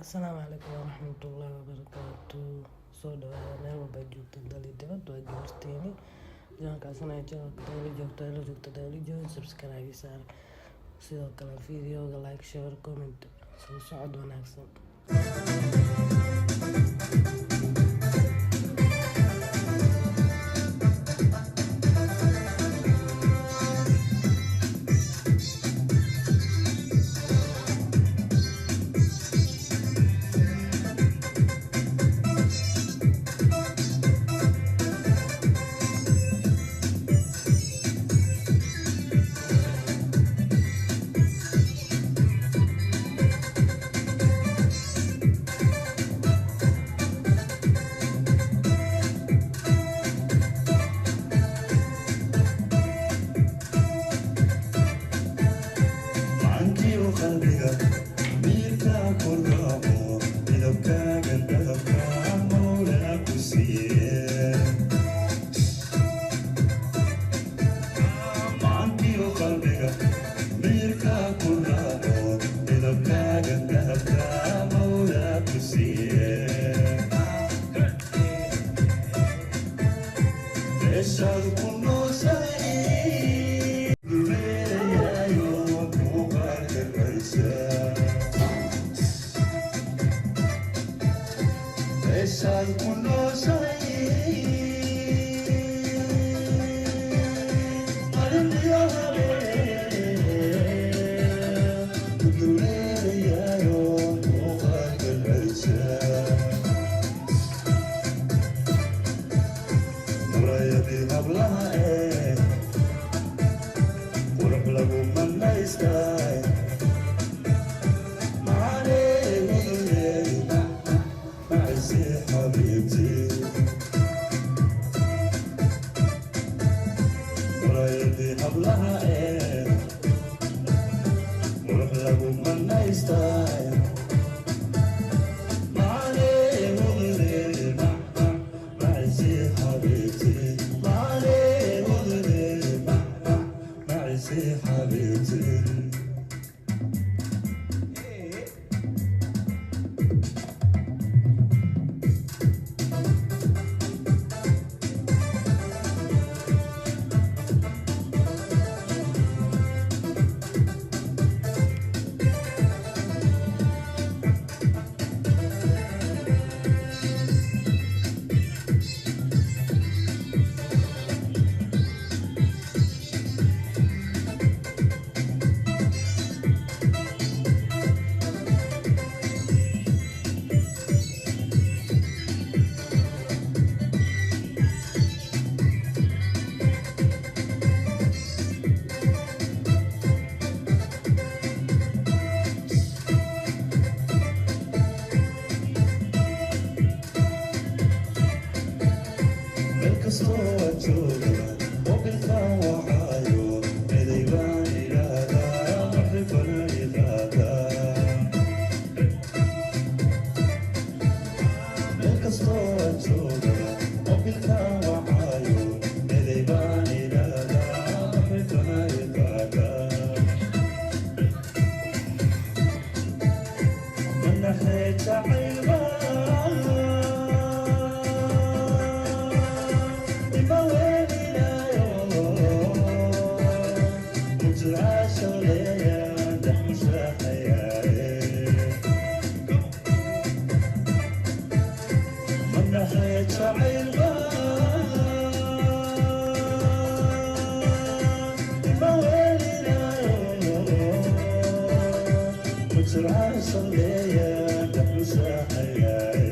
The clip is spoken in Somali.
Asalaamu calaykum waraxmatullaahi wabarakaatu. Soo dhawaada meel walba joogta, dal iyo dibad. Waa gabarteeni jankaasana channelka dawla joogta, la joogta dawla joogin. Subscribe saar, sidoo kale videoga like, share, comment. Soo socod wanaagsan. Macankiyo qalbiga miirkaa ku raaco, midabkaaga dahabka Mawlaa ku siiye. Macankiyo qalbiga miirkaa ku raaco, midabkaaga dahabka Mawlaa ku siiye. Meeshaad ku nooshahay duleelayayo muuqaalka qarsa. Meeshaad ku nooshahay qalbiyo habeen ku duleelayayo muuqaalka qarsa. Murayadii hablaha ee qurux lagu manaystay, macaneeguduleey macisi xabiibti. Murayadii hablaha ee qurux lagu manaystay, macaneeguduleey macisi xabiibti, macaneeguduleey macisi xabiibti. Meel kastoo aad joogaba mobilkan waxaayo eday baan idhaahdaa, maxribana iqaadaa. Meel kastoo aad joogaba mobilkan waxaayo eday baan idhaahdaa, maxribana iqaadaa. Manaxee jacaylba ima weelinayo, mujraasholeya dhex mushaaxayaaye. Manaxee jacaylba ima weelinayo, mujraasholeya dhex mushaaxayaaye.